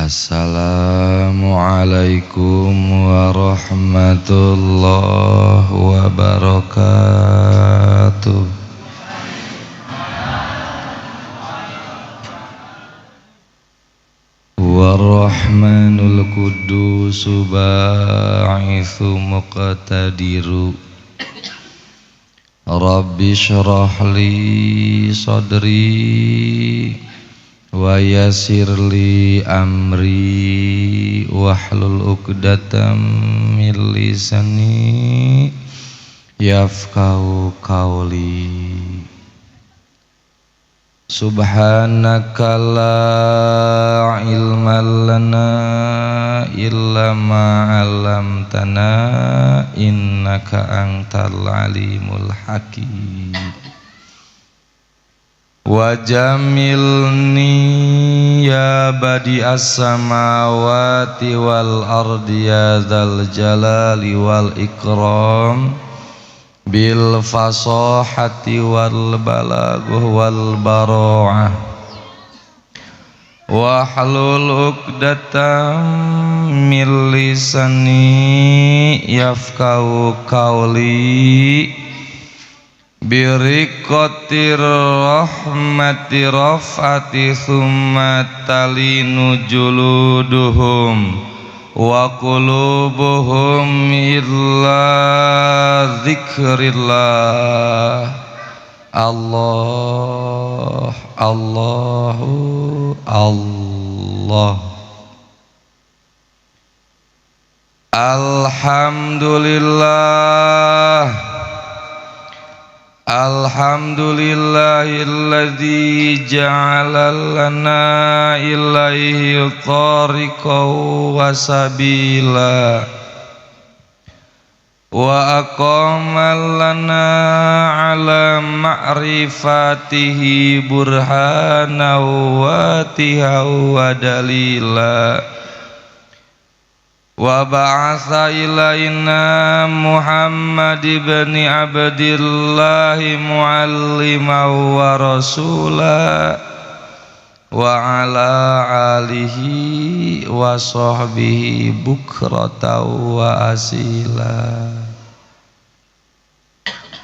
Assalamualaikum warahmatullahi wabarakatuh. Warahmanul Quddus ba'itsu muqtadiru. Rabbi shrah li sadri wa yassir li amri wahlul 'uqdatam min lisani yafqahu qawli. Subhanaka la ilma lana illa ma 'allamtana innaka antal alimul hakim. Wa jamilni ya badi'as samawati wal ardi ya dzal jalali wal ikram bil fasahati wal balaghah wal bara'ah wahlul 'uqdatam min lisani yafqahu qawli. Biriqatir rahmati raf'ati thumma talinu juluduhum wa qulubuhum illa dzikrillah. Allah, Allahu Allah. Alhamdulillah. Alhamdulillahilladzi ja'ala lana ilaihi tariqan wa sabila wa aqama lana ala ma'rifatihi burhana wa tiha wa dalila wa ba'atha ilaina Muhammad ibn Abdillah mu'alliman wa rasula wa ala alihi wa sahbihi bukratan wa asila.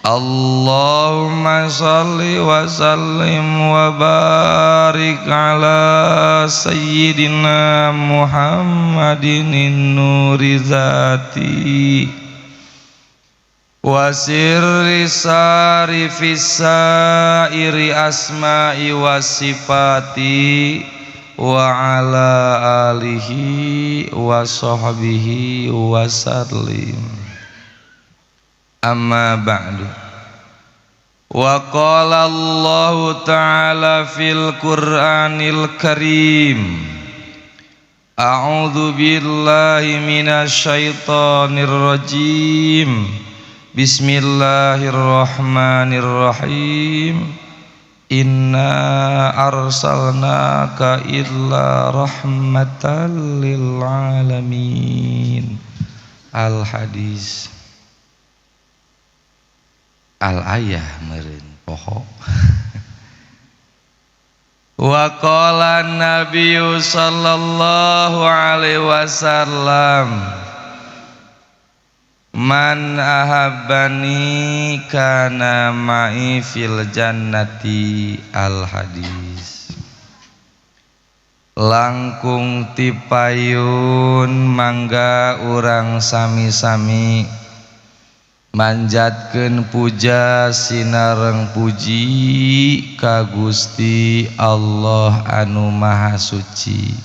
Allahumma salli wa sallim wa barik ala sayyidina Muhammadin nuri zati wa sirri sari fisairi asma'i wa sifati wa ala alihi wa sahbihi wa sallim. Amma ba'du. Wa qala Allahu ta'ala fil Qur'anil Karim. A'udzu billahi minasy syaithanir rajim. Bismillahirrahmanirrahim. Inna arsalnaka illa rahmatan lil alamin. Al hadis. Al ayah meureun poho. Wa qala nabiyyu sallallahu alaihi wasallam man ahabbani kana ma'i fil jannati. Al hadis. Langkung tipayun mangga urang sami-sami manjatkeun puja sinareng puji ka Gusti Allah anu Maha Suci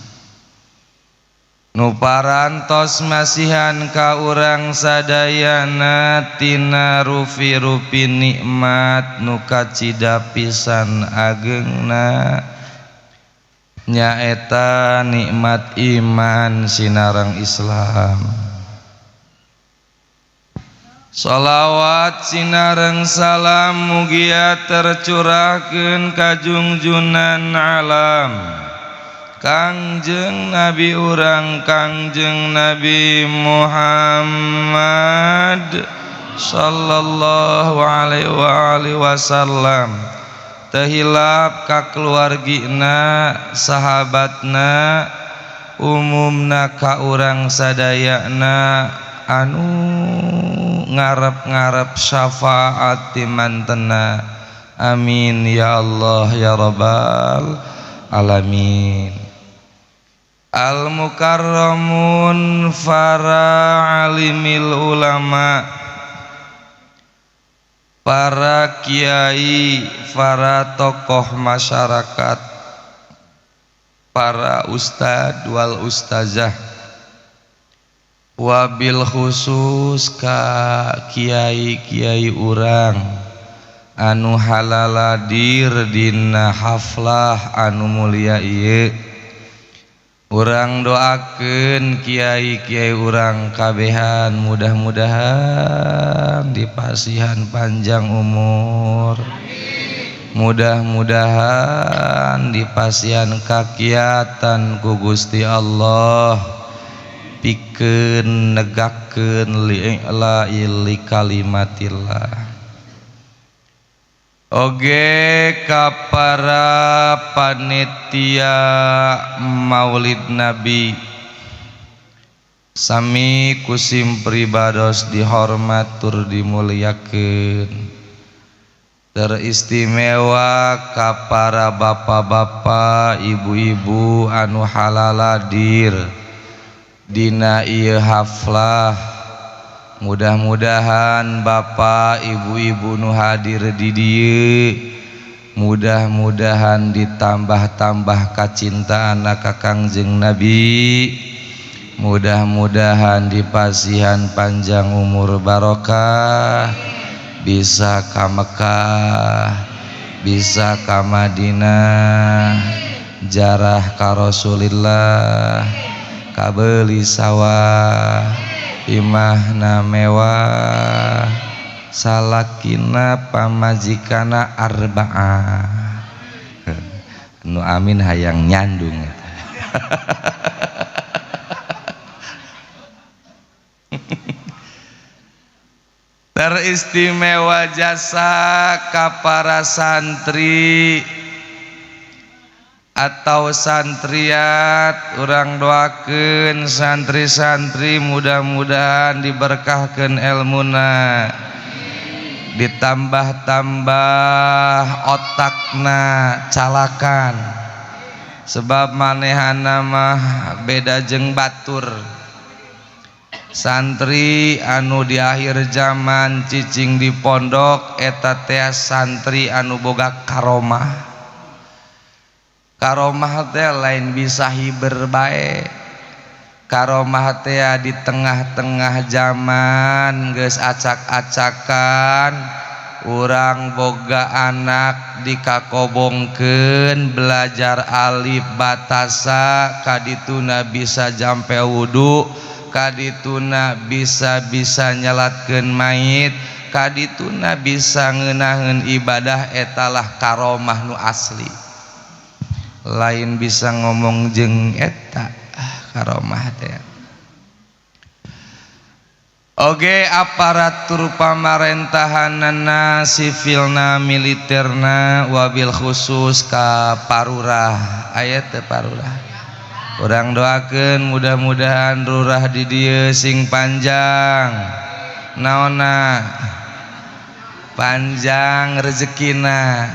nu parantos masihan ka urang sadayana tina rupi-rupi nikmat nu kacida pisan agengna nyaeta nikmat iman sinareng Islam. Salawat sinareng salam mugia tercurahkeun ka junjunan alam Kangjeng Nabi urang Kangjeng Nabi Muhammad sallallahu alaihi wa alihi wasallam. Teu hilap ka keluargina, sahabatna, Umumna ka urang sadayana anu ngarep-ngarep syafaat ti mantena. Amin ya Allah ya Rabbal alamin. Al mukarramun para alimil ulama, para kiai, para tokoh masyarakat, para ustad wal ustazah, wabil khusus ka kiai-kiai urang anu halaladir dina haflah anu mulia ieu. Urang doakeun kiai-kiai urang kabehan mudah-mudahan dipasihan panjang umur, mudah-mudahan dipasihan kakiatan ku Gusti Allah, pikeun negakeun li'la li kalimatillah. Oge ka para panitia Maulid Nabi sami kusim pribados dihormat tur dimuliakeun. Teristimewa ka para bapak-bapak, ibu-ibu anu halaladir dina ieu haflah. Mudah-mudahan bapak, ibu-ibu nu hadir di dieu mudah-mudahan ditambah-tambah kacintaan ka Kangjeng Nabi, mudah-mudahan dipasihan panjang umur barokah, bisa ka Mekah, bisa ka Madinah, jarah ka Rasulillah, kabeuli sawah, imahna mewah, salakina pamajikana arba'ah. Nu amin hayang nyandung. Teristimewa jasa ka para santri atau santriat, urang doakeun santri-santri mudah-mudahan diberkahkeun elmuna, ditambah-tambah otakna calakan, sebab manehana mah beda jeung batur. Santri anu di akhir zaman cicing di pondok eta teh santri anu boga karomah. Karomah teh lain bisa hiber bae. Karomah teh di tengah-tengah zaman geus acak-acakan, urang boga anak dikakobongkeun belajar alif batasa, kadituna bisa jampe wudu, kadituna bisa-bisa nyelatkeun mayit, kadituna bisa ngeunaheun ibadah, etalah karomah nu asli. Lain bisa ngomong jeung eta karomah teh. Oge aparatur pamarentahanana sivilna militerna wabil khusus ka parurah, aya teu parurah? Urang doakeun mudah-mudahan rurah di dieu sing panjang naonna, panjang rezekina,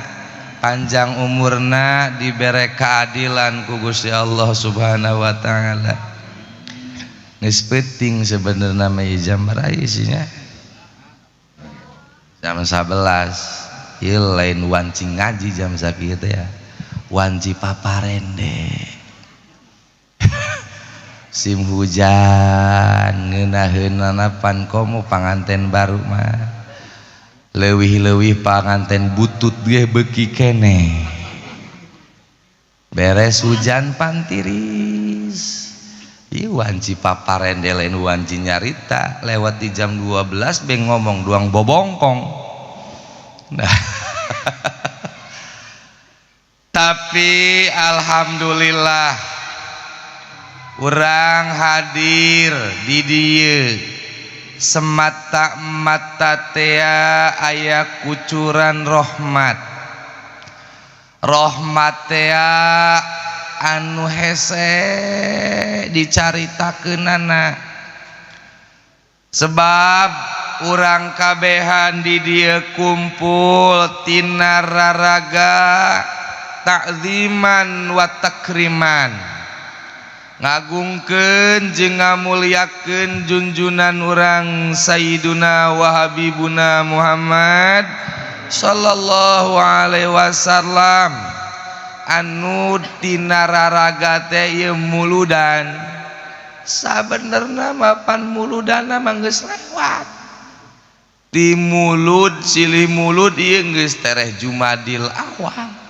panjang umurna, dibere keadilan ku Gusti Allah Subhanahu wa taala. Geus peuting sebenarnya mah jam rai isinya jam 11. Ieu lain wanci ngaji jam sakieu teh ya, wanci paparende. Sim hujan ngeunaheunana pan komo panganten baru mah. Leuwih-leuwih panganten butut ge beuki keneh. Beres hujan pantiris. Ieu wanci paparende lain wanci nyarita, lewat di jam 12 beng ngomong duang bobongkong. Nah. Tapi alhamdulillah urang hadir di dieu semata-mata tea aya kucuran rahmat. Rahmat tea anu hese dicaritakeunana sebab urang kabehan di dieu kumpul tina raraga takziman wa takriman ngagungkeun jeung ngamuliakeun junjunan urang Sayyiduna wa Habibuna Muhammad sallallahu alaihi wasallam anu tina raraga teh ieu muludan. Sabenerna mah pan muludana mah geus lewat di mulud silih mulud ieu geus tereh Jumadil Awal.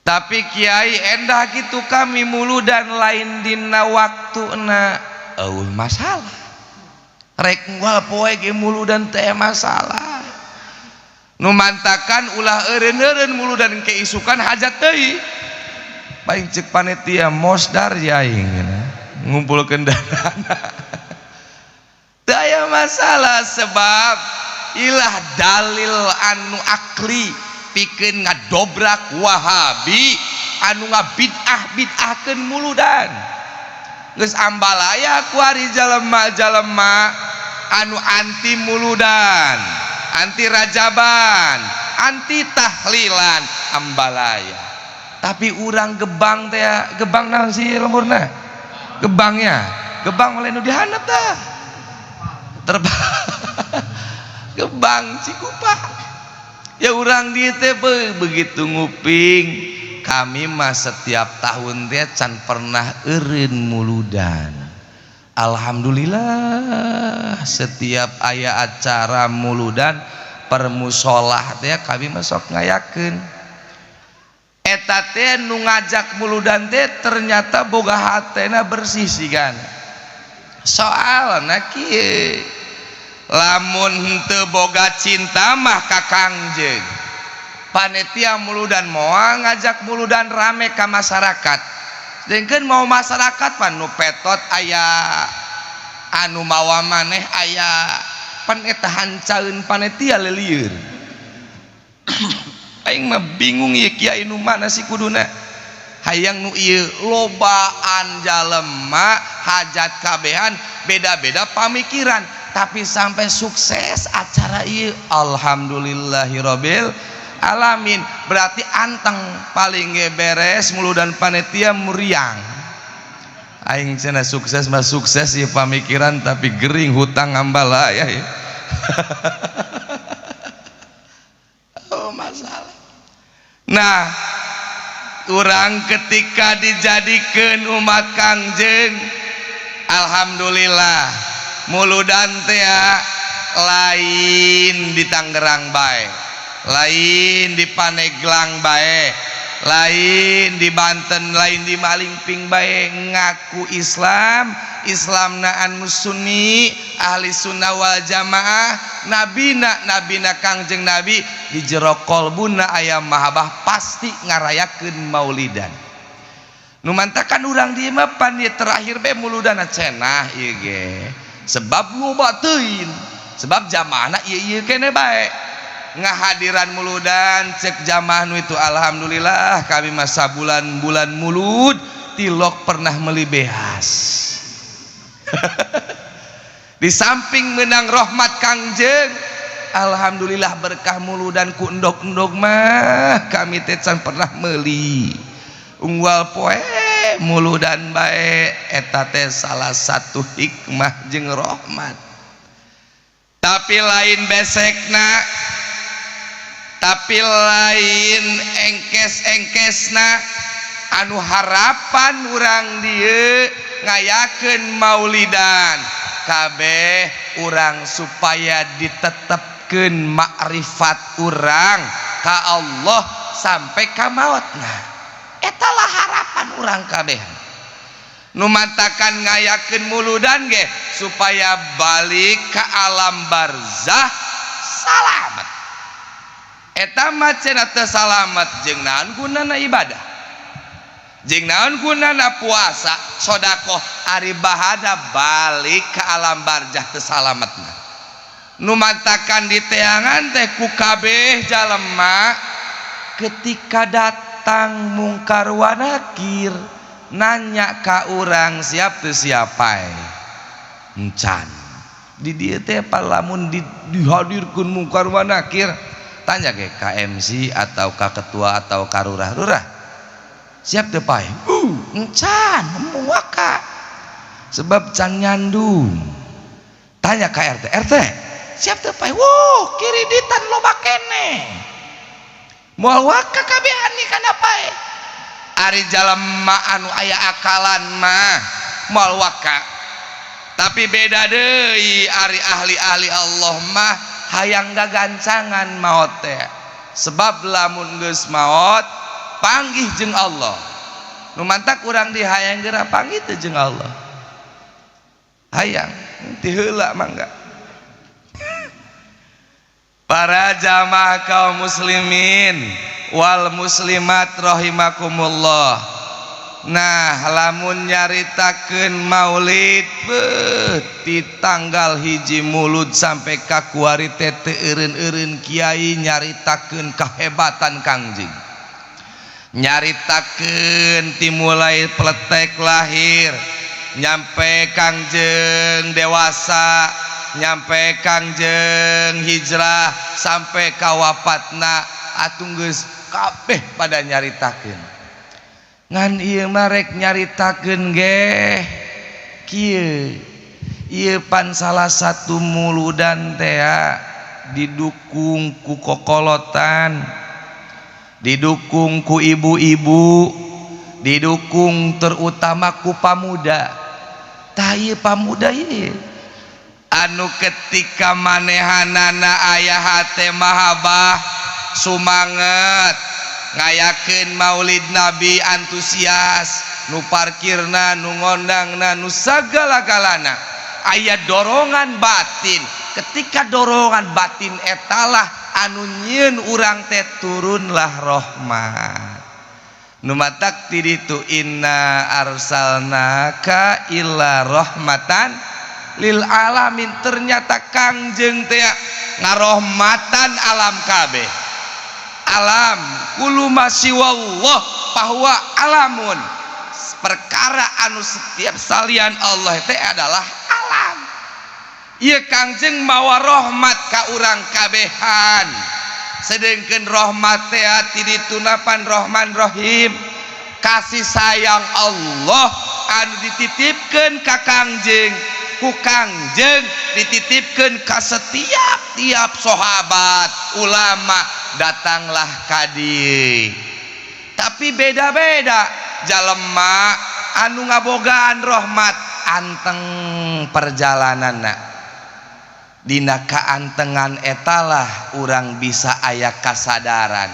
Tapi kiai endah gitu kami muludan lain dina waktuna eueuh masalah rek unggal poe ge muludan teh masalah nu mantakan ulah eureun-eureun muludan keisukan hajat deui paling cek panitia mosdar ya aing ngumpulkeun dana. Teu aya masalah sebab ilah dalil anu akli pikeun ngadobrak Wahabi anu ngabid'ah-bid'ahkeun muludan. Geus ambalaya kuari jalema-jalema anu anti muludan, anti rajaban, anti tahlilan ambalaya. Tapi urang gebang teh, gebang naon sih lemurna? Gebangnya, gebang oleh nu dihandap tah. Gebang Cikupa. Ya urang di teh begitu nguping kami mah setiap tahun teh can pernah eureun muludan. Alhamdulillah setiap aya acara muludan permusolah teh kami mah sok ngayakeun. Eta teh nu ngajak muludan teh ternyata boga hatena bersih sigan. Soalna kieu lamun henteu boga cinta mah ka Kangjeng. Panitia muludan moal ngajak muludan rame ka masyarakat. Sedengkeun mau masyarakat pan nu petot aya anu mawa maneh aya pan eta hancaeun panitia lelieur. Aing mah bingung ieu kiai nu mana sih kuduna. Hayang nu ieu lobaan jalema hajat kabehan beda-beda pamikiran tapi sampai sukses acara ieu alhamdulillahirabbil alamin. Berarti anteng paling ge beres muludan panitia muriang. Aing cenah sukses mah sukses ieu pamikiran tapi gering hutang ambalaya ya. Oh masalah. Nah, urang ketika dijadikeun umat Kangjeng alhamdulillah muludan teh lain di Tangerang bae, lain di Paneglang bae, lain di Banten, lain di Malingping bae, ngaku Islam, Islamna anu Sunni, ahli sunnah wal jamaah, nabina nabina Kangjeng Nabi di jero kolbuna aya mahabbah pasti ngarayakeun maulidan. Nu mantakan urang dieu mah pan ieu terakhir bae muludana cenah ieu ge. Sebab loba teuing, sebab jamaahna ieu-ieu kene bae. Ngahadiran muludan cek jamaah nu itu alhamdulillah kami masa bulan-bulan mulud tilok pernah meli beas. Di samping menang rahmat Kangjeng alhamdulillah berkah muludan ku endog-endog mah kami teh can pernah meuli. Unggal poe muludan bae eta teh salah satu hikmah jeung rahmat. Tapi lain besekna, tapi lain engkes-engkesna anu harapan urang dieu ngayakeun maulidan kabeh urang supaya ditetepkeun makrifat urang ka Allah sampai ka maotna. Eta lah harapan urang kabeh. Nu mantakan ngayakeun muludan ge supaya balik ka alam barzah salamet. Eta mah cenah teu salamet jeung naon gunana ibadah, jeung naon gunana puasa, sedekah, ari bahada balik ka alam barzah teu salametna. Nu mantakan diteangan teh ku kabeh jalema ketika datang datang mungkar wa nakir nanya ka urang siap teu siap pae encan di dieu teh lamun dihadirkeun mungkar wa nakir tanya ke KMC atau ka ketua atau ka lurah-lurah siap teu pae encan muaka sebab can nyandung tanya ka RT RT siap teu pae wuh kiriditan loba keneh moal waka kabehan nih kana pae ari jalema anu aya akalan mah moal waka tapi beda deui ari ahli-ahli Allah mah hayang gagancangan maot teh sebab lamun geus maot panggih jeung Allah nu mantak urang di hayang geura panggih teu jeung Allah hayang ti heula mangga. Para jamaah kaum muslimin wal muslimat rahimakumullah. Nah lamun nyaritakeun maulid beuh ti tanggal 1 Mulud sampai ka kuari teh teu eureun-eureun kiai nyaritakeun kahebatan Kangjeng, nyaritakeun ti mulai peletek lahir nyampe Kangjeng dewasa nyampe Kangjeng hijrah sampai ka wafatna atuh geus kabeh pada nyaritakeun. Ngan ieu mah rek nyaritakeun ge kieu ieu pan salah satu muludan teh didukung ku kokolotan, didukung ku ibu-ibu, didukung terutama ku pamuda. Tah ieu pamuda ieu anu ketika manehanana aya hate mahabbah sumanget ngayakeun maulid Nabi antusias nu parkirna nu ngondangna nu sagala-galana aya dorongan batin. Ketika dorongan batin etalah anu nyieun urang teh turunlah rahmat nu matak ti ditu inna arsalnaka illa rahmatan lil alamin. Ternyata Kangjeng teh ngarohmatan alam kabeh, alam kullu ma siwallah bahwa alamun, perkara anu setiap salian Allah teh adalah alam. Ieu Kangjeng mawa rahmat ka urang kabehan, sedengkeun rahmat teh ti ditunapan Rahman Rahim, kasih sayang Allah anu dititipkeun ka Kangjeng, ku Kangjeng dititipkeun ka setiap tiap sahabat ulama datanglah ka dieu. Tapi beda-beda jalema anu ngabogaan rahmat anteng perjalananna. Dina kaantengan etalah urang bisa aya kasadaran,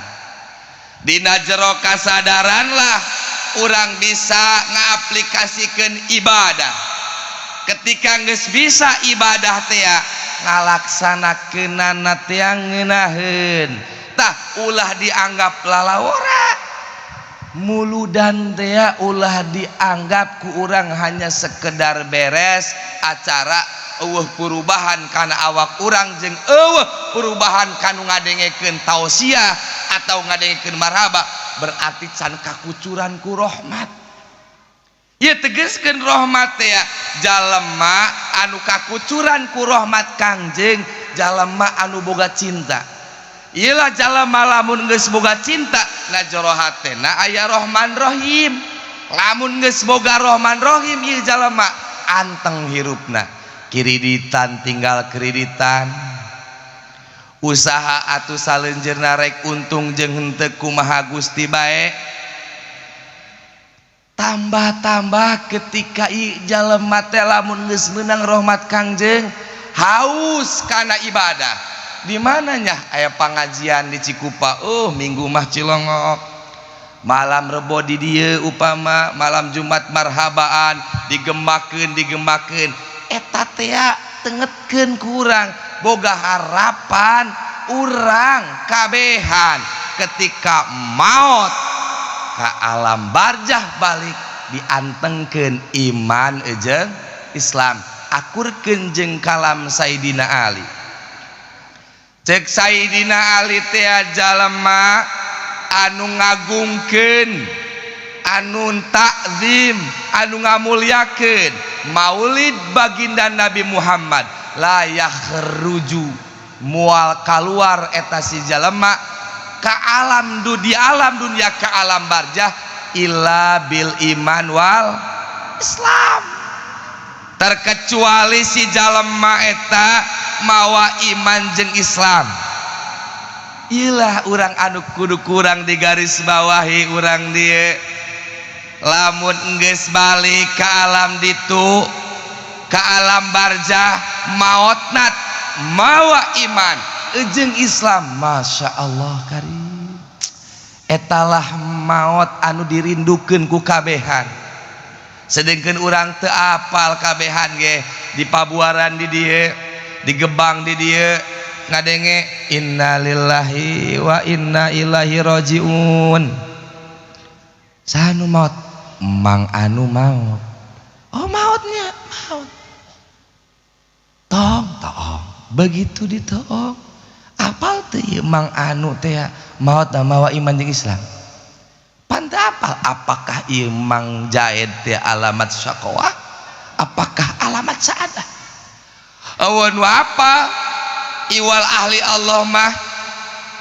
dina jero kasadaranlah urang bisa ngaplikasikeun ibadah. Ketika geus bisa ibadah teh ngalaksanakeunana teh ngeunaheun. Tah ulah dianggap lalawora muludan teh, ulah dianggap ku urang hanya sekedar beres acara, eueuh perubahan kana awak urang jeung eueuh perubahan kanu ngadengekeun tausiah atau ngadengekeun marhaba, berarti can kakucuran ku rahmat. Ieu tegeskeun rahmat teh jalema anu kakucuran ku rahmat Kangjeng, jalema anu boga cinta. Ieulah jalema lamun geus boga cinta na jero hatena aya Rahman Rahim. Lamun geus boga Rahman Rahim ieu jalema anteng hirupna, kiriditan tinggal kreditan, usaha atuh saleunjeurna rek untung jeung henteu kumaha Gusti bae. Tambah-tambah ketika jalema teh lamun geus meunang rahmat Kangjeng haus kana ibadah. Di mananya aya pangajian di Cikupa, oh minggu mah Cilongok, malam Rebo di dieu upama malam Jumat marhabaan digemakeun digemakeun eta teh tengetkeun ku urang boga harapan urang kabehan ketika maot ka alam barjah balik diantengkeun iman jeung Islam, akurkeun jeung kalam Sayyidina Ali. Cek Sayyidina Ali teh jalema anu ngagungkeun, anu takzim, anu ngamuliakeun maulid baginda Nabi Muhammad, la yakhruju mual kaluar eta si jalema ka alam di alam dunia ka alam barjah illa bil iman wal Islam, terkecuali si jalema eta mawa iman jeung Islam. Ilah urang anu kudu kurang di garis bawahi urang dieu, lamun geus balik ka alam ditu ka alam barjah maotna mawa iman jeung Islam, Masya Allah karim, etalah maot anu dirindukeun ku kabehan. Sedengkeun urang teu apal kabehan ge di pabuaran di dieu, di gebang di dieu ngadenge innalillahi wa inna ilaihi rajiun. Saha nu maot? Mang anu maot. Oh maotnya maot. Tong tong begitu ditoong apal teu ieu mang anu teh maot mawa iman jeung Islam. Pan teu apal apakah ieu Mang Jaed teh alamat syaqawah, apakah alamat saadah. Eueun nu apa iwal ahli Allah mah,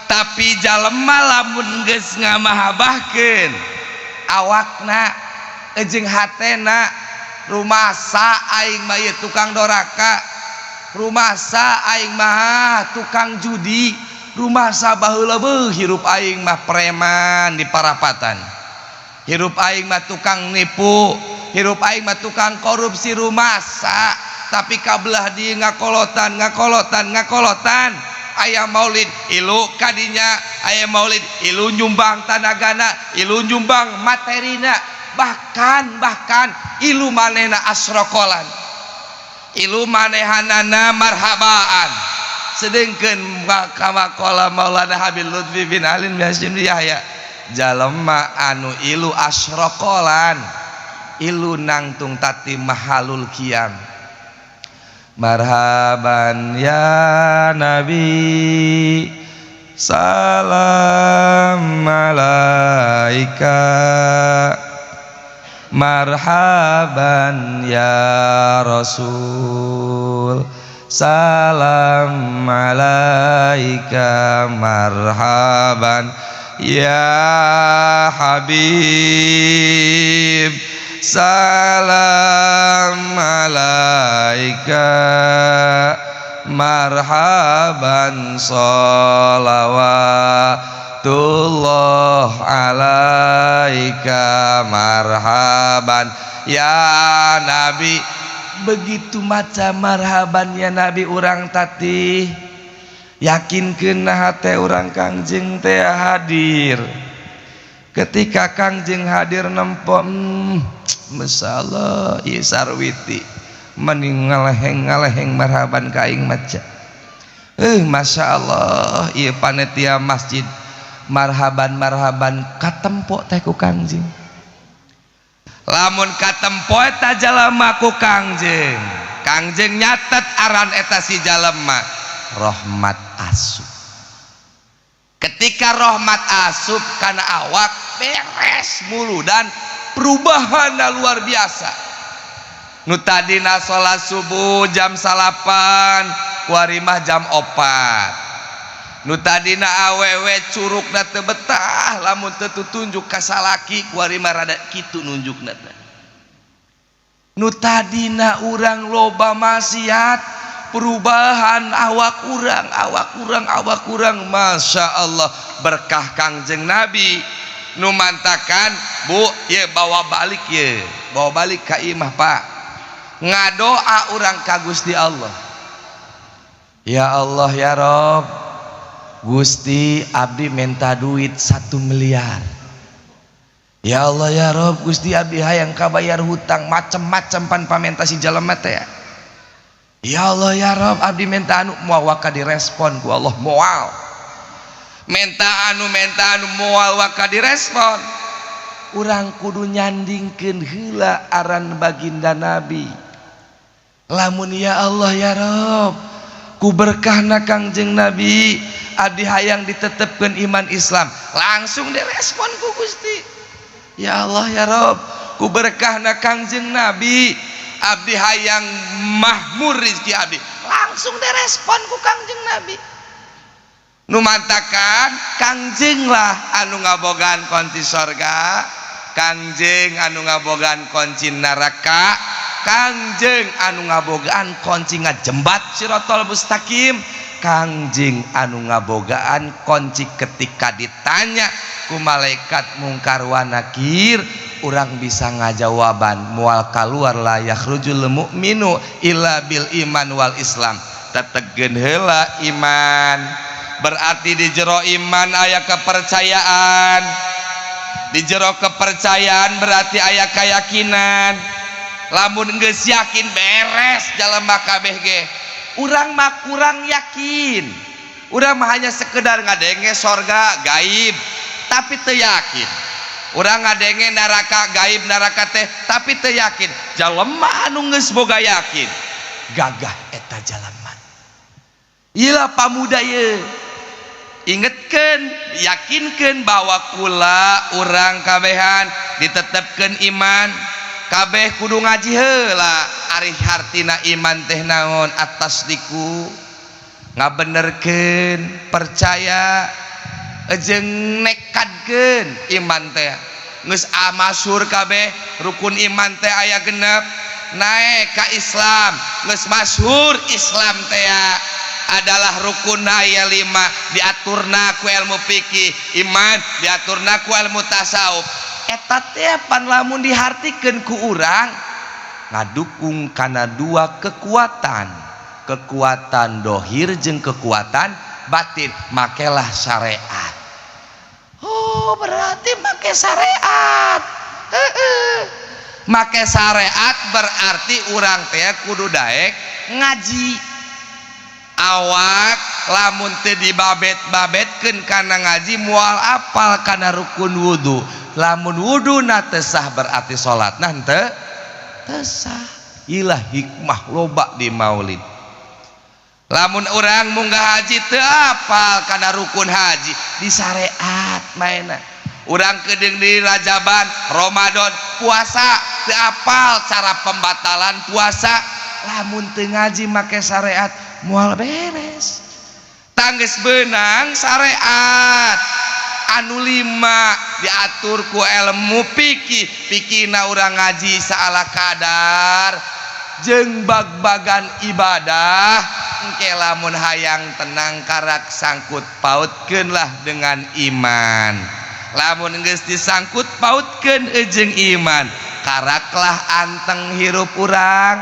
tapi jalema lamun geus ngamahabahkeun awakna jeung hatena, rumasa aing mah ieu tukang doraka, rumasa aing mah tukang judi, rumasa baheula beuh hirup aing mah preman di parapatan, hirup aing mah tukang nipu, hirup aing mah tukang korupsi, rumasa tapi kabelah di ngakolotan ngakolotan ngakolotan. Aya maulid ilu kadinya, aya maulid ilu nyumbang tanagana, ilu nyumbang materina, bahkan bahkan ilu manehna asrokolan, ilu manehanana marhabaan. Sedengkeun kama qala Maulana Habib Lutfi bin Alin bin Hasyim Yahya, jalema anu ilu asrokolan ilu nangtung tati mahalul qiyam. Marhaban ya Nabi, salam alaika, marhaban ya Rasul, salam alaika, marhaban ya Habib, salam alaika, marhaban sholawatullah alaika, marhaban ya Nabi. Begitu maca marhaban ya Nabi urang tati yakinkeun hate urang Kangjeng teh hadir. Ketika Kangjeng hadir nempo, masyaallah ieu sarwiti mending ngaleheng-ngaleheng marhaban ka aing maca. Masyaallah ieu panitia masjid marhaban marhaban katempo teh ku Kangjeng. Lamun katempo eta jalema ku Kangjeng, Kangjeng nyatet aran eta si jalema rahmat asup. Ketika rahmat asup kana awak beres mulu dan perubahan luar biasa. Nu tadina salat subuh jam 9 kuari mah jam 4. Nu tadina awewe curukna teu betah lamun teu tutunjuk ka salaki kuari mah rada kitu nunjukna teh. Nu tadina urang loba maksiat, perubahan awak urang, awak urang, awak urang, Masya Allah berkah Kangjeng Nabi nu mantakan bu ye bawa balik ye, bawa balik ka imah pak, ngadoa urang ka Gusti Allah, ya Allah ya Rob, Gusti abdi minta duit 1 miliar, ya Allah ya Rob, Gusti abdi hayang kabayar hutang macem-macem pan pamenta si jalema teh. Ya Allah ya Rob, abdi minta anu moal waka direspon ku Allah, moal minta anu moal waka direspon. Urang kudu nyandingkeun heula aran baginda Nabi. Lamun ya Allah ya Rob, ku berkahna Kangjeng Nabi Abdi hayang ditetepkeun iman Islam. Langsung direspon ku Gusti. Ya Allah ya Rob, ku berkahna Kangjeng Nabi, abdi hayang mahmur rizki abdi. Langsung direspon ku Kangjeng Nabi. Nu mantakan Kangjeng lah anu ngabogaan kunci sorga, Kangjeng anu ngabogaan kunci neraka, Kangjeng anu ngabogaan kunci ngajembat sirotol mustaqim, Kangjeng anu ngabogaan kunci ketika ditanya ku malaikat mungkar wa nakir, urang bisa ngajawaban moal kaluar la yakhrujul mu'minu illa bil iman wal Islam. Tetegeun heula iman, berarti di jero iman aya kepercayaan, di jero kepercayaan berarti aya keyakinan. Lamun geus yakin beres jalema kabeh ge. Urang mah kurang yakin, urang mah hanya sekedar ngadenge sorga gaib tapi teu yakin. Urang ngadenge neraka gaib, neraka teh, tapi teu yakin. Jalema anu geus boga yakin gagah eta jalema. Iyalah pamuda ye, ingetkeun, yakinkeun bahwa kula urang kabehan ditetepkeun iman. Kabeh kudu ngaji heula ari hartina iman teh naon. Atas diku ngabenerkeun, percaya jeung nekadkeun iman teh. Geus masyhur kabeh rukun iman teh aya genep, naik ka Islam geus masyhur Islam teh adalah rukun aya 5, diaturna ku ilmu fikih, iman diaturna ku ilmu tasawuf. Eta teh pan lamun dihartikeun ku urang ngadukung kana dua kekuatan, kekuatan dohir jeung kekuatan batin, makelah syariat. Oh, berarti make syariat. Heeh. Make syariat berarti urang teh kudu daek ngaji. Awak lamun teu dibabet-babetkeun kana ngaji moal apal kana rukun wudu. Lamun wuduna teu sah berarti salatna henteu teu sah. Ilah hikmah loba di maulid. Lamun urang munggah haji teu apal kana rukun haji, di syariat maena. Urang kedeung di Rajaban, Ramadan, puasa teu apal cara pembatalan puasa, lamun teu ngaji make syariat moal beres. Tangges benang syariat anu 5 diatur ku ilmu fikih, fikihna urang ngaji saala kadar jeung bag-bagan ibadah. Engke lamun hayang tenang karak sangkut pautkeun lah dengan iman. Lamun geus disangkut pautkeun jeung iman, karaklah anteng hirup urang.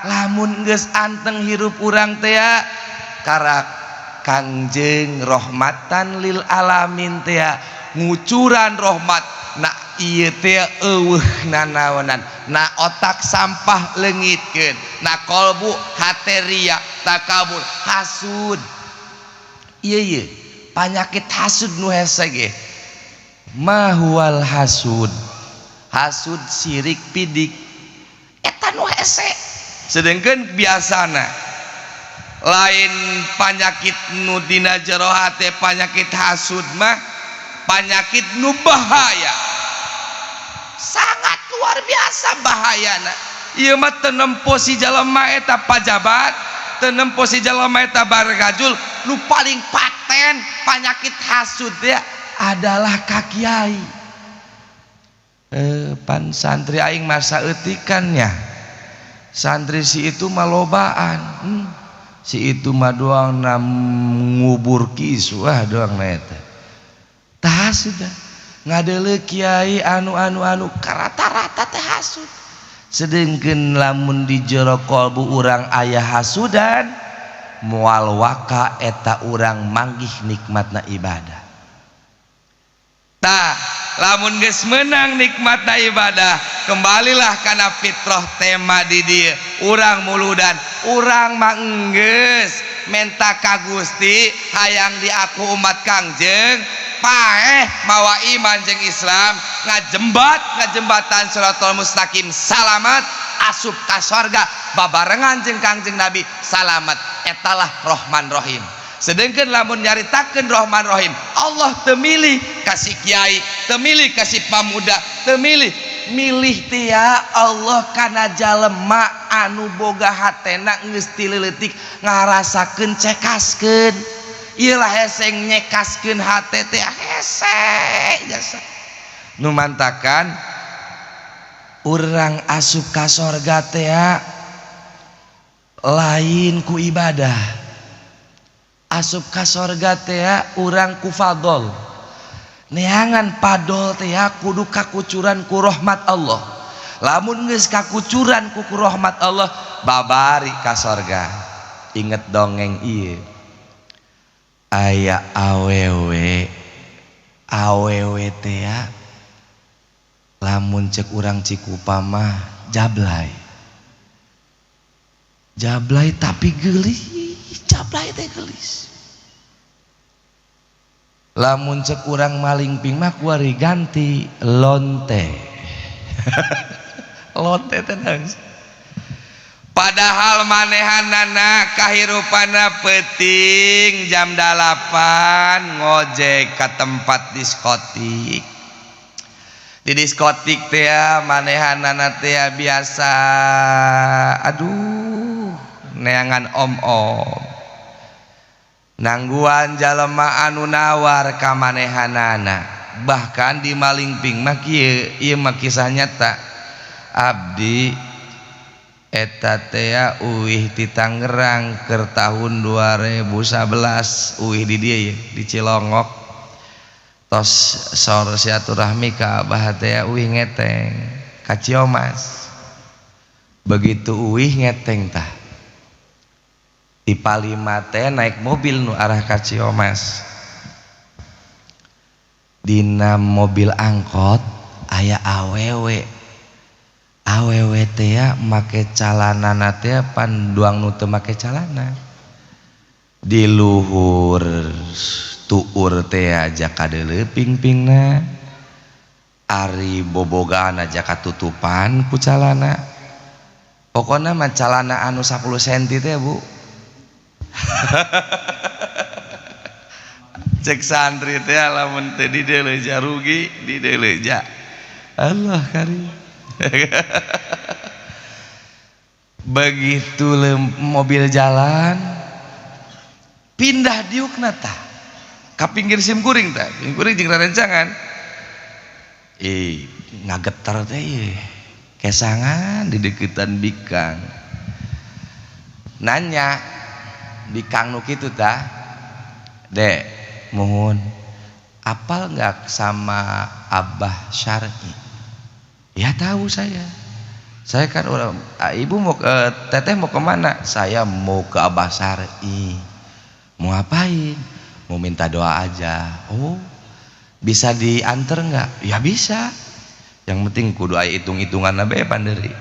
Lamun geus anteng hirup urang teh karak Kangjeng rahmatan lil alamin teh ngucuran rahmat. Na ieu teh eueuh nanaonan, na otak sampah leungitkeun, na kolbu hateria takabur hasud. Ieu ieu panyakit hasud nu hese ge. Ma huwal hasud? Hasud sirik pidik eta nu hese. Sedangkan biasana lain panyakit nu dina jero hate, panyakit hasud mah panyakit nu bahaya, sangat luar biasa bahayana. Ieu mah teu nempo si jalema eta pajabat, teu nempo si jalema eta bargajul, nu paling paten panyakit hasud ya adalah ka kiai. Pan santri aing masa eutikan nya, santri si itu mah lobaan, si itu mah doang ngubur kisu, ah doang na eta. Tah sudah ngadeuleu kiai anu anu anu rata-rata teh hasud. Sedengkeun lamun di jero kolbu urang aya hasudan, moal waka eta urang manggih nikmatna ibadah. Tah lamun geus meunang nikmatna ibadah, kembalilah kana fitrah tema di dieu urang muludan. Urang mah enggeus menta ka Gusti hayang diaku umat Kangjeng, paeh mawa iman jeung Islam, ngajembat ngajembatan siratal mustaqim, salamat asup ka sorga babarengan jeung Kangjeng Nabi salamat. Etalah Rohman Rohim. Sedangkan lamun nyaritakeun Rahman Rahim, Allah teu milih kasih kiai, teu milih kasih pamuda, teu milih milih tia Allah kana jalema anu boga hatena geus ti leutik ngarasakeun cekaskeun. Ieu lah hese nyekaskeun hate teh hese jasa. Nu mantakan urang asup ka sorga teh lain ku ibadah. Asup ka sorga teh urang ku fadol. Neangan padol teh kudu kakucuran ku rahmat Allah. Lamun geus kakucuran ku rahmat Allah, babari ka sorga. Inget dongeng ieu. Aya awewe, awewe teh lamun cek urang Cikupa mah jablay. Jablay tapi geulis, jablay teh geulis. Lamun cek urang Malingping mah kuari ganti lonte. Lonte teh nangis. Padahal manehanana kahirupana peuting jam 8 ngojek ka tempat diskotik. Di diskotik teh manehanana teh biasa aduh neangan om-om. Nangguan jalema anu nawar ka manehanana. Bahkan di Malingping mah kieu, ieu mah kisah nyata. Abdi eta teh uih ti Tangerang keur tahun 2011 uih di dieu ye, di Cilongok. Tos sor silaturahmi ka abah teh uih ngeteng ka Ciomas. Begitu uih ngeteng tah di Palima teh naik mobil nu arah ka Ciomas. Dina mobil angkot aya awewe. Awewe teh make calanana teh pan duang nu teu make calana. Di luhur tuur teh aja kadeuleu pingpingna. Ari bobogaan aja katutupan ku calana. Pokona mah calana anu 10 cm teh Bu. Cek santri teh lamun teu dideuleja rugi, dideuleja. Allah karim. Begitu mobil jalan pindah diukna tah ka pinggir sim kuring tah, sim kuring jeung rerencangan. Ngageter teh ieu. Kesangan di deketan bikang. Nanya bikang nu kitu tah, Dek, mohon apal nggak sama Abah Syar'i? Ya tahu saya. Saya kan orang, ibu mau ke, teteh mau kemana? Saya mau ke Abah Syar'i. Mau ngapain? Mau minta doa aja. Oh, bisa diantar nggak? Ya bisa. Yang penting kudu aya hitung-hitungan bae panderi.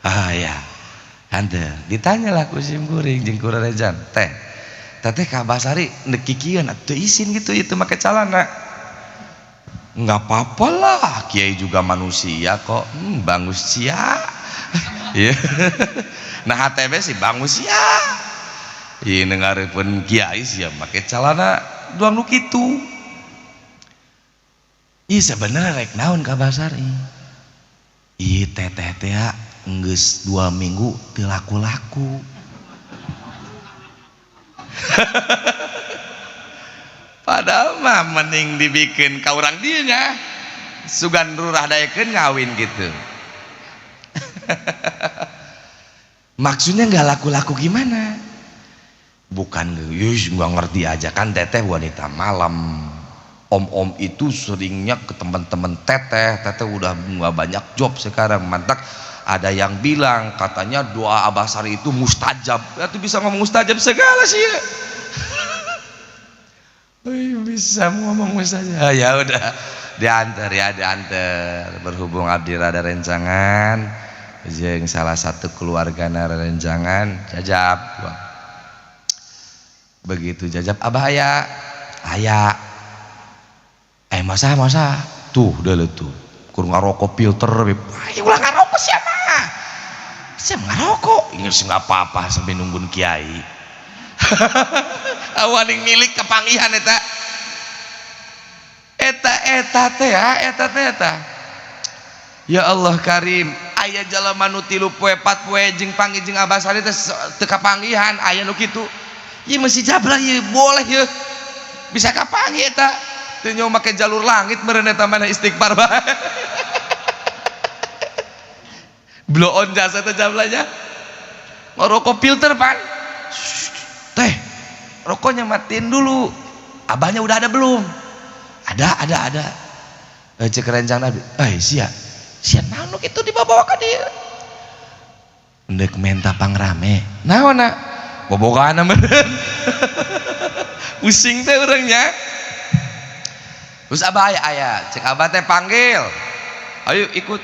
Ah ya. Anter, ditanyalah ku sim kuring jeung ku rerejan, teh. Teteh ka Abah Syar'i neuk kikieun atuh isin gitu itu make calana. Enggak apa-apa lah, kiai juga manusia kok. Bangus sia. Iya. Nah HTB sih bangus sia. Ieu ngareupkeun kiai sia make calana duang nu kitu. Ih sebenarnya rek naon ka Abah Syar'i? Ih teteh teh geus 2 minggu teu laku-laku. Padahal mah mending dibikin ka urang dieu nya. Sugan rurah daekeun ngawin gitu. Maksudnya nggak laku-laku gimana? Bukan nggak ngerti aja kan teteh wanita malam. Om-om itu seringnya ke teman-teman teteh, teteh udah nggak banyak job sekarang, mantak ada yang bilang katanya doa Abah Syar'i itu mustajab. Itu bisa ngomong mustajab segala sih ya. Bisa ngomong mustajab. Ya udah diantar ya, diantar. Berhubung abdi rada rencangan jeung salah satu keluarga rencangan jajab. Begitu jajab abah aya aya. Masa tuh deuleu tuh kur ngarokok filter. Ayo ulah ngarokok siapa? Siapa ngarokok? Ini sih nggak apa-apa sampai nungguin kiai. Awaning milik kepanggihan eta. Eta eta teh ya, eta teh eta. Ya Allah Karim, aya jalma nu 3 poe 4 poe jeung panggih jeung Abah Sari teh teu kapanggihan, aya nu kitu. Ieu mesti jablah ieu boleh ieu. Bisa kapanggih eta. Teu nyaho make jalur langit meureun eta mana istighfar bae. Blow on jasa teh jablahnya. Ngerokok filter pan. Teh, rokoknya matiin dulu. Abahnya udah ada belum? Ada. Cek rencang Nabi. Sia. Sia naon itu dibawa ka dieu. Ndek menta pangrame. Naonna? Bobogaana meureun. Pusing teh urangnya. Terus abah aya, cek abah teh panggil. Ayo ikut.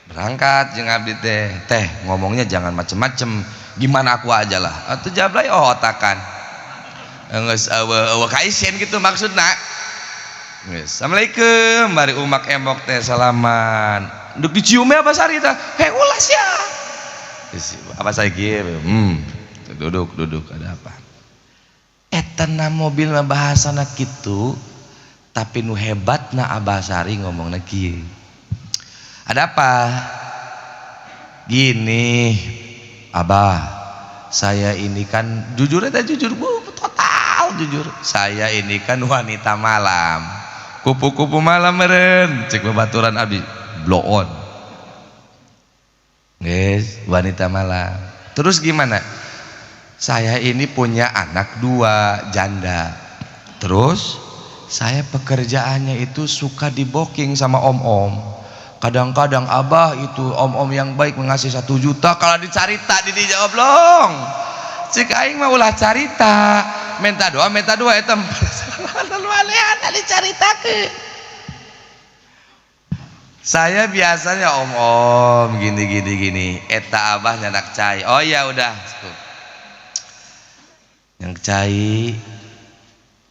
Berangkat jeung abdi teh. Teh ngomongnya jangan macem-macem. Gimana aku aja lah. Atuh jablay oh otakan. Geus eueuh kaisen gitu maksudna. Geus. Assalamualaikum, bari umak emok teh salaman. Nduk dicium Abah Sari teh. Hei ulah sia. Abah Sari kieu, duduk ada apa? Eta na mobil mah bahasana kitu, tapi nu hebatna Abah Sari ngomongna kieu. Ada apa? Gini, Abah, saya ini kan jujur aja jujur, bu, total jujur. Saya ini kan wanita malam. Kupu-kupu malam meren, cek babaturan abdi, blow on. Guys, wanita malam. Terus gimana? Saya ini punya anak 2, janda. Terus saya pekerjaannya itu suka diboking sama om-om. Kadang-kadang abah itu om-om yang baik mengasih 1 juta kalau dicarita di dijawab long. Cek aing mah ulah carita, minta doa eta malehan dicaritakeun. Saya biasanya om-om gini gini gini, eta abah nyanak cai. Oh ya udah, cukup. Yang cai.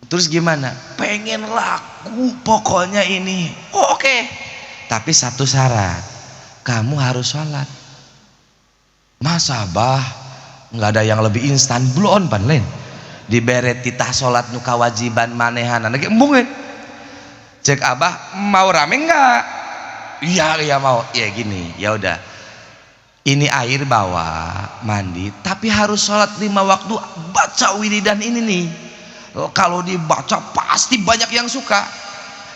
Terus gimana? Pengen laku pokoknya ini. Oh, oke. Tapi satu syarat, kamu harus sholat. Masa bah nggak ada yang lebih instan belum pan lain. Dibere titah sholat nu kawajiban manehana ge embung. Cek abah mau rame enggak? Iya mau. Ya gini, ya udah. Ini air bawa mandi, tapi harus sholat 5 waktu, baca wiridan ini nih. Kalau dibaca pasti banyak yang suka.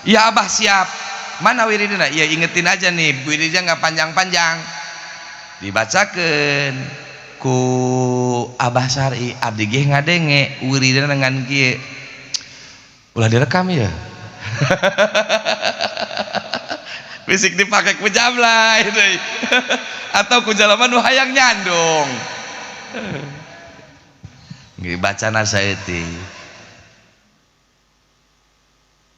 Ya abah siap. Mana wiridna? Ya ingetin aja nih, wiridnya nggak panjang-panjang. Dibacakeun ku Abah Syari, abdi ge ngadenge wiridna dengan kieu. Ulah direkam ya. Fisik dipakai ku jablay deui. Atau ku jalma nu hayang nyandung. Nggih bacana saeutik.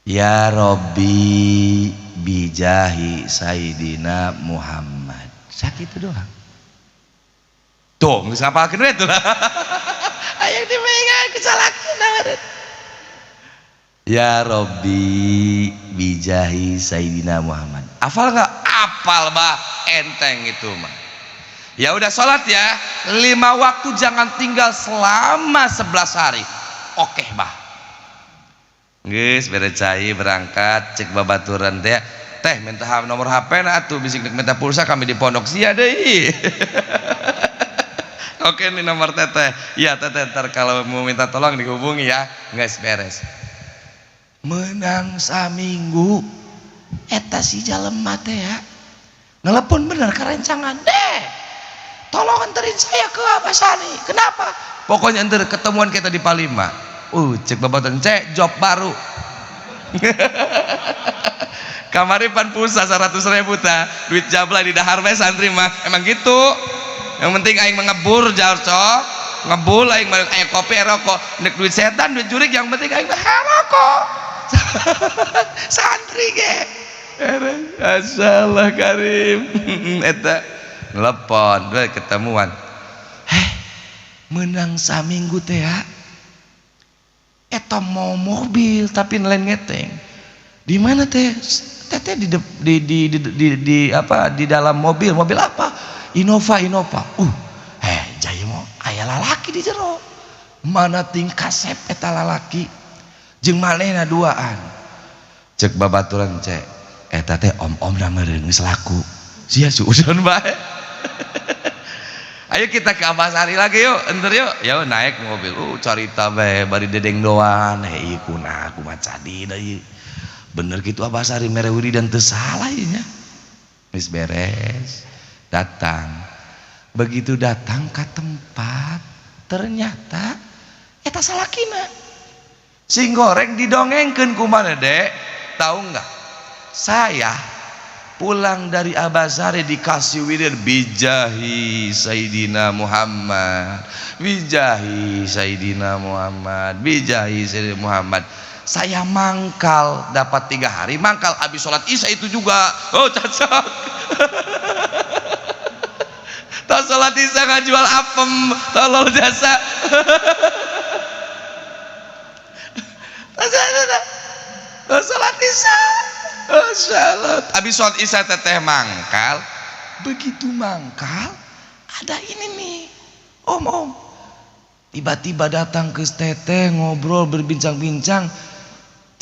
Ya Robbi bijahi Sayyidina Muhammad. Sakitu doang. Tuh, geus ngapalkeun we tuh. Hayang dimengan ku salakina. Ya Robbi bijahi Sayyidina Muhammad. Hafal enggak? Hafal bah, enteng itu mah. Ya udah sholat ya, 5 waktu jangan tinggal selama 11 hari. Oke bah. Geus bere cai berangkat cek babaturan teh. Teh minta nomor HP na atuh bisik minta pulsa kami di pondok sia deui. Oke nih nomor teteh. Iya teteh ntar kalau mau minta tolong dihubungi ya. Geus beres. Menang saminggu eta si jalema teh ya. Nelepon bener kerencangan deh. Tolong anterin saya ke Abah Sani. Kenapa? Pokoknya ntar ketemuan kita di Palima. Cek babaturan cek job baru. Kamari pan pulsa 100.000 ta, duit jabla di dahar bae santri mah. Emang gitu. Yang penting aing mengebur jar cok. Ngebul aing mah aya kopi rokok. Nek duit setan, duit jurik yang penting aing mah rokok. Santri ge. Masyaallah Karim. Eta telepon, we ketemuan. Heh, menang saminggu teh ya. Eta mau mobil tapi lain ngeteng. Di mana teh? Teteh di apa di dalam mobil. Mobil apa? Innova. Jaya mau aya lalaki di jero. Mana ting kasep eta lalaki jeung manehna duaan. Cek babaturan cek eta teh om-omna meureun geus laku. Sia suudzon bae. Ayo kita ke Abasari lagi yuk, enter yuk. Ya naik mobil, carita bae bari dedeng doan, hei kuna kumaha cadina ieu. Bener kitu Abasari mere wiridan teu salah ieu nya. Geus beres, datang. Begitu datang ke tempat, ternyata eta salakina. Sing goreng didongengkeun ku maneh, Dek. Tahu enggak? Saya pulang dari Abasari dikasih wirid bijahi Sayyidina Muhammad, bijahi Sayyidina Muhammad, bijahi Sayyidina Muhammad. Saya mangkal dapat 3 hari mangkal habis sholat isya itu juga. Oh cocok. Tak sholat isya nggak jual apem, tolol jasa. Tak sholat isya. Salat. Habis sholat isya teteh mangkal. Begitu mangkal ada ini nih om-om tiba-tiba datang ke teteh ngobrol berbincang-bincang.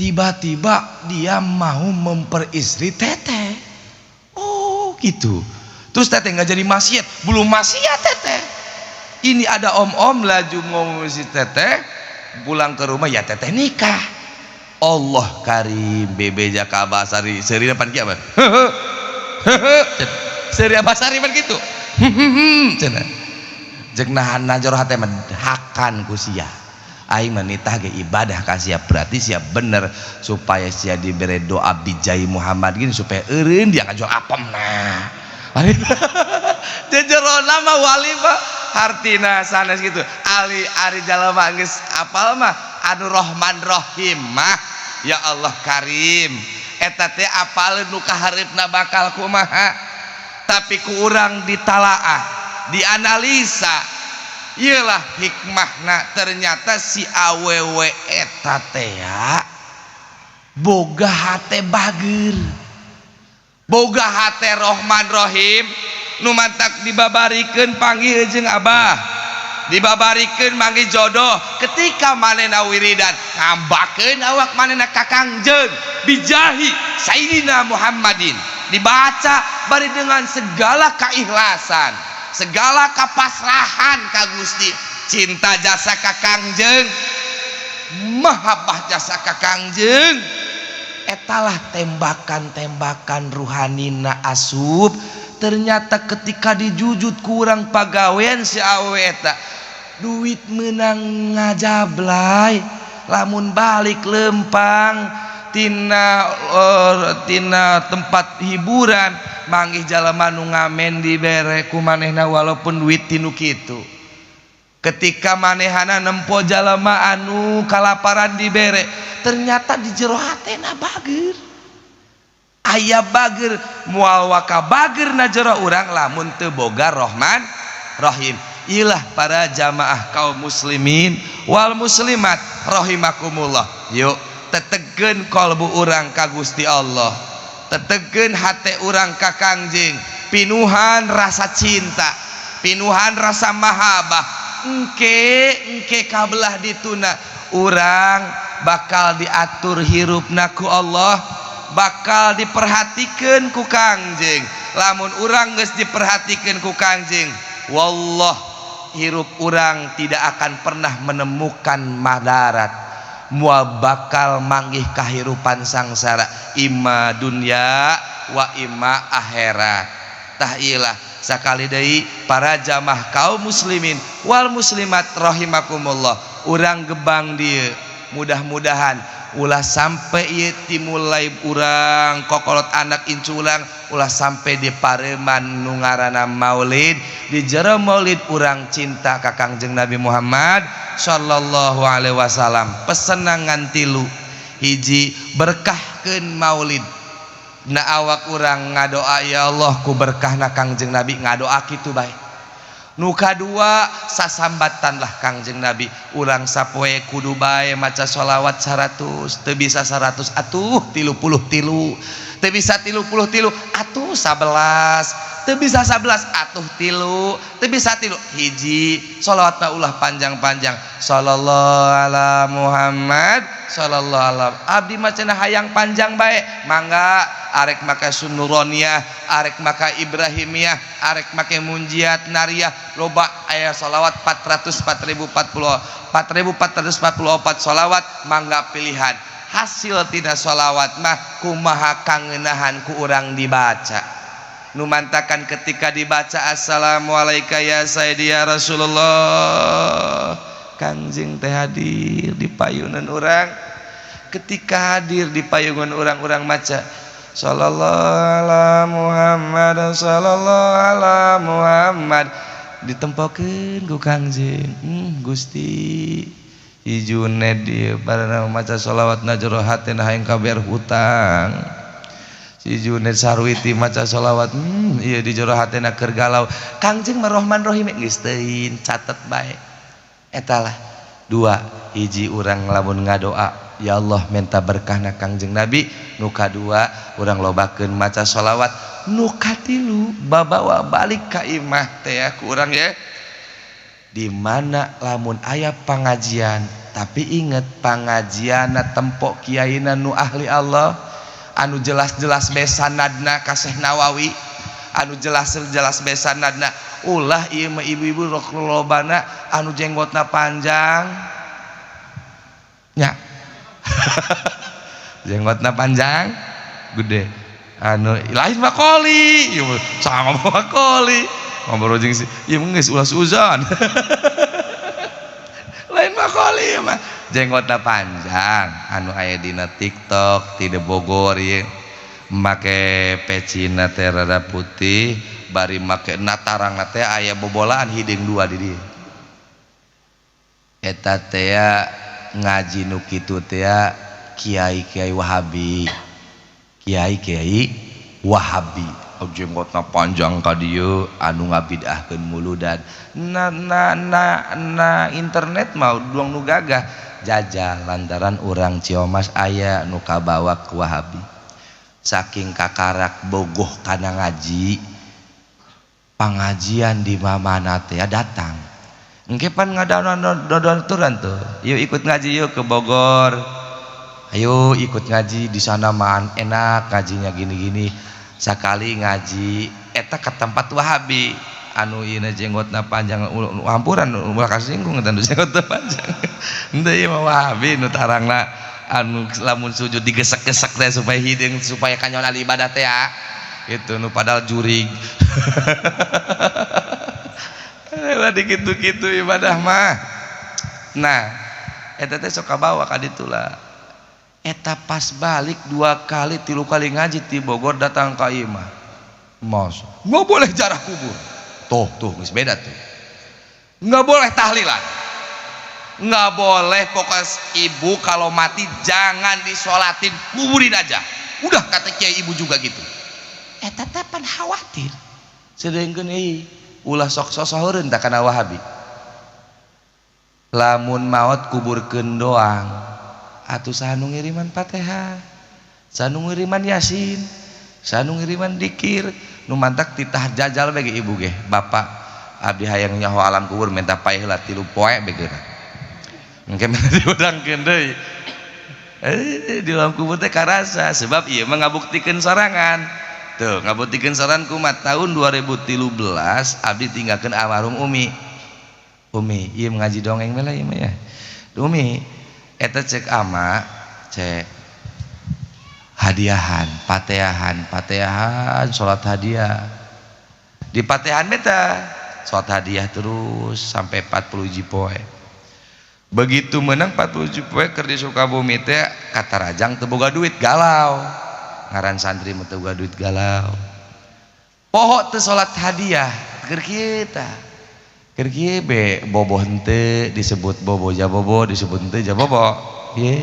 Tiba-tiba dia mau memperistri teteh. Oh gitu. Terus teteh nggak jadi maksiat, belum maksiat teteh. Ini ada om-om laju mau si teteh pulang ke rumah ya teteh nikah. Allah karim bebe jaka Abasari seri depan kieu apa? Seri Abasari pan kitu. Cenah. Jeung nahan jero hate mah hakan ku sia. Aing mah nitah ge ibadah ka sia berarti sia bener supaya sia dibere doa bijai Muhammad gini supaya eureun dia ngajual apem nah. Jejerona mah wali mah hartina sanes gitu. Ali ari jalma geus apal mah anu Rahman Rahim mah ya Allah Karim eta teh apaleun nu kahareupna bakal kumaha tapi ku urang ditalaah dianalisa ieulah hikmahna ternyata si awewe eta teh boga hate bager boga hate Rahman Rahim nu mantak dibabarikeun panggih jeung Abah dibabarikeun manggih jodoh ketika manehna wiridan ngambakeun awak manehna ka Kangjeng bijahi Sayyidina Muhammadin dibaca bari dengan segala keikhlasan segala kapasrahan ka Gusti cinta jasa ka Kangjeng mahabbah jasa ka Kangjeng etalah tembakan-tembakan ruhanina asup. Ternyata ketika dijujut kurang pagawean si awe eta duit menang ngajablay lamun balik lempang tina tina tempat hiburan manggih jalma nu ngamen dibere ku manehna walaupun duit tinu kitu. Ketika manehana nempo jalma anu kalaparan dibere ternyata di jero hatena bager aya bager moal waka bager na jero urang lamun teu boga Rahman Rahim. Ilah para jamaah kaum muslimin wal muslimat rahimakumullah. Yuk tetegeun kalbu urang ka Gusti Allah, tetegeun hate urang ka Kangjeng, pinuhan rasa cinta, pinuhan rasa mahabbah. Engke engke kabelah dituna urang bakal diatur hirupna ku Allah, bakal diperhatikeun ku Kangjeng. Lamun urang geus diperhatikeun ku Kangjeng, wallah hirup urang tidak akan pernah menemukan madarat, moal bakal manggih kahirupan sangsara imma dunya wa imma akhirat. Tah ilah sakali deui para jamaah kaum muslimin wal muslimat rahimakumullah, urang gebang dieu mudah-mudahan ulah sampai ieu timulai urang kokolot anak incu ulang ulah sampai di pareman nu ngaranna maulid. Di jero maulid urang cinta ka Kangjeng Nabi Muhammad sallallahu alaihi wasallam. Pesenangan tilu hiji berkahkeun maulid na awak urang ngadoa ya Allah ku berkahna Kangjeng Nabi ngadoa kitu bae. Nu kadua sasambatanlah Kangjeng Nabi urang sapoe kudu bae maca sholawat 100 teu bisa 100 atuh 33 Teu bisa 33 atuh 11, teu bisa 11 atuh 3, teu bisa 3 hiji. Sholawat mah ulah panjang-panjang. Sallallahu ala Muhammad sallallahu ala. Abdi mah cenah hayang panjang bae, mangga arek make sunuroniyah, arek make Ibrahimiyah, arek make munjiat nariyah, loba aya sholawat 404.040, 4444 sholawat, mangga pilihan. Hasil tina sholawat mah kumaha kangenahan ku urang dibaca. Nu mantakan ketika dibaca assalamualaikum ya sayyidi ya Rasulullah, Kangjeng teh hadir di payunan urang. Ketika hadir di payungan urang-urang maca sallallahu ala Muhammad sallallahu ala Muhammad, ditempokeun ku Kangjeng. Gusti Ijuned ieu barana maca sholawat na jero hatena hayang kabayar hutang. Si Juned Sarwiti maca sholawat, ieu di jero hatena keur galau. Kangjeng mah Rahman Rahim geus teuing, catet bae. Eta lah dua hiji urang lamun ngadoa ya Allah minta berkahna Kangjeng Nabi, nu kadua urang lobakeun maca sholawat, nu katilu babawa balik ka imah teh ku urang ya. Di mana lamun aya pangajian, tapi inget pangajianna tempok kiaina nu ahli Allah, anu jelas-jelas besanadna ka Syekh Nawawi, anu jelas-jelas besanadna. Ulah ieu mah ibu-ibu rok lobana anu jenggotna panjang nya. Jenggotna panjang gede anu lain makoli ieu sama makoli ngobrol jeung si ieu geus ulah suzon. Lain makoli mah jenggotna panjang anu aya dina TikTok ti Bogor ieu make pecina teh rada putih bari make natarangna teh aya bobolaan hideung dua di dieu. Eta teh ngaji nu kitu teh kiai-kiai Wahabi, kiai-kiai Wahabi jenggotna panjang ka dieu anu ngabid'ahkeun muludan. Na na na na internet mah duang nu gagah jajal lantaran urang Ciomas aya nu kabawa ku Wahabi. Saking kakarak bogoh kana ngaji, pangajian di mamana teh datang. Engke pan ngadonaturan tuh, yuk ikut ngaji yuk ke Bogor, ayo ikut ngaji di sana mah enak ngajinya gini-gini. Sakali ngaji eta ke tempat Wahabi anu ieu jenggotna panjang, ampuran ulah kasinggung eta nu jenggotna panjang. Henteu ieu mah Wahabi nu tarangna anu lamun sujud digesek-gesek teh supaya hideung supaya kanyona ibadah teh ya. Itu nu padahal jurig. Lah dikitu-kitu ibadah mah. Nah, eta teh sok kabawa ka ditu lah. Eta pas balik 2 kali 3 kali ngaji ti Bogor datang ka imah. Mas, nggak boleh jarah kubur. Tuh, tuh geus beda tuh. Nggak boleh tahlilan. Nggak boleh, pokoknya ibu kalau mati jangan disolatin, kuburin aja. Udah kata kiai ibu juga gitu. Eta teh pan khawatir. Sedengkeun euy, ulah sok sosoheureun tah kana Wahabi. Lamun maot kuburkeun doang. Atuh saha nu ngiriman Fatihah, saha nu ngiriman Yasin, saha nu ngiriman dikir, nu mantak titah jajal bagi ibu ge, bapak abdi hayang nyaho alam kubur minta paeh heula 3 poe begeuna. Engke diudangkeun deui. Di alam kubur teh karasa sebab ieu mah ngabuktikeun sorangan. Tuh, ngabuktikeun sorangan kumaha tahun 2013 abdi tinggalkeun almarhum Umi. Umi, ieu ngaji dongeng we lah ieu mah ya. Umi eta cek ama cek hadiahan, pateahan, pateahan salat hadiah. Di patehan beta salat hadiah terus sampai 40 poe. Begitu menang 40 poe keur di Sukabumi teh katarajang teu boga duit galau. Ngaran santri mah teu boga duit galau. Poho teu salat hadiah keur kieu tah. Keur kieu be bobo henteu disebut bobo jabobo disebut henteu jabobo. Ye.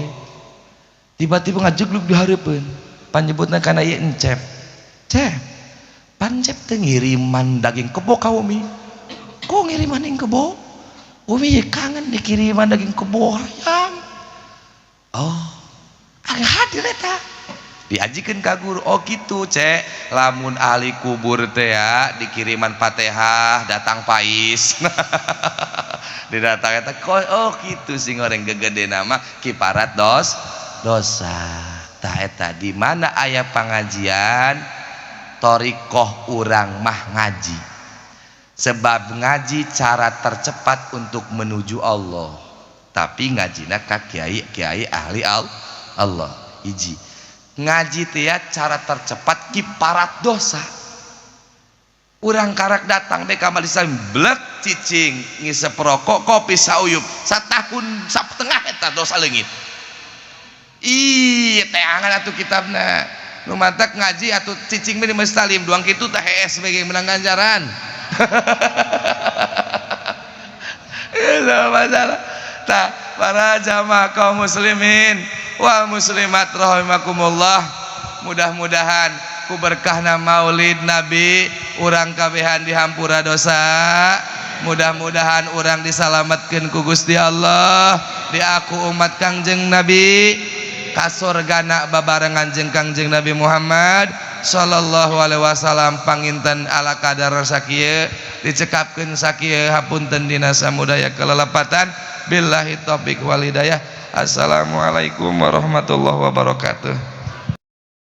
Tiba-tiba ngajeglug di hareupeun. Panyebutna kana ieu encep. Cep. Pancep teh ngiriman daging kebo ka Umi. Kok ngiriman daging kebo? Umi ye kangen dikiriman daging kebo hayang. Oh, agak hadir eta. Diajikeun ka guru, oh kitu cek, lamun ahli kubur teh ya dikiriman Fatihah datang pais. Didatang eta oh kitu sing goreng gegede nama kiparat dosa. Tah eta di mana aya pangajian thariqah urang mah ngaji. Sebab ngaji cara tercepat untuk menuju Allah. Tapi ngajina ka kiai-kiai ahli Allah. Hiji. Ngaji teh cara tercepat kiparat dosa. Urang karak datang teh ka majelis blek cicing ngisep rokok kopi sauyup satahun satengah eta dosa leungit. Ih teangan atuh kitabna. Nu mantak ngaji atuh cicing mah di masjid talim duang kitu teh hees bae menang ganjaran. Itu masalah. Tah para jamaah kaum muslimin wal muslimat rahimakumullah, mudah-mudahan ku berkahna maulid Nabi urang kabehan dihampura dosa, mudah-mudahan urang disalametkeun ku Gusti Allah, diaku umat Kangjeng Nabi ka surgana babarengan jeung Kangjeng Nabi Muhammad sallallahu alaihi wasallam. Panginten ala kadar sakieu dicekapkeun sakieu, hapunten dina samudaya kelelepatan. Billahi taufik wal hidayah. Assalamualaikum warahmatullahi wabarakatuh.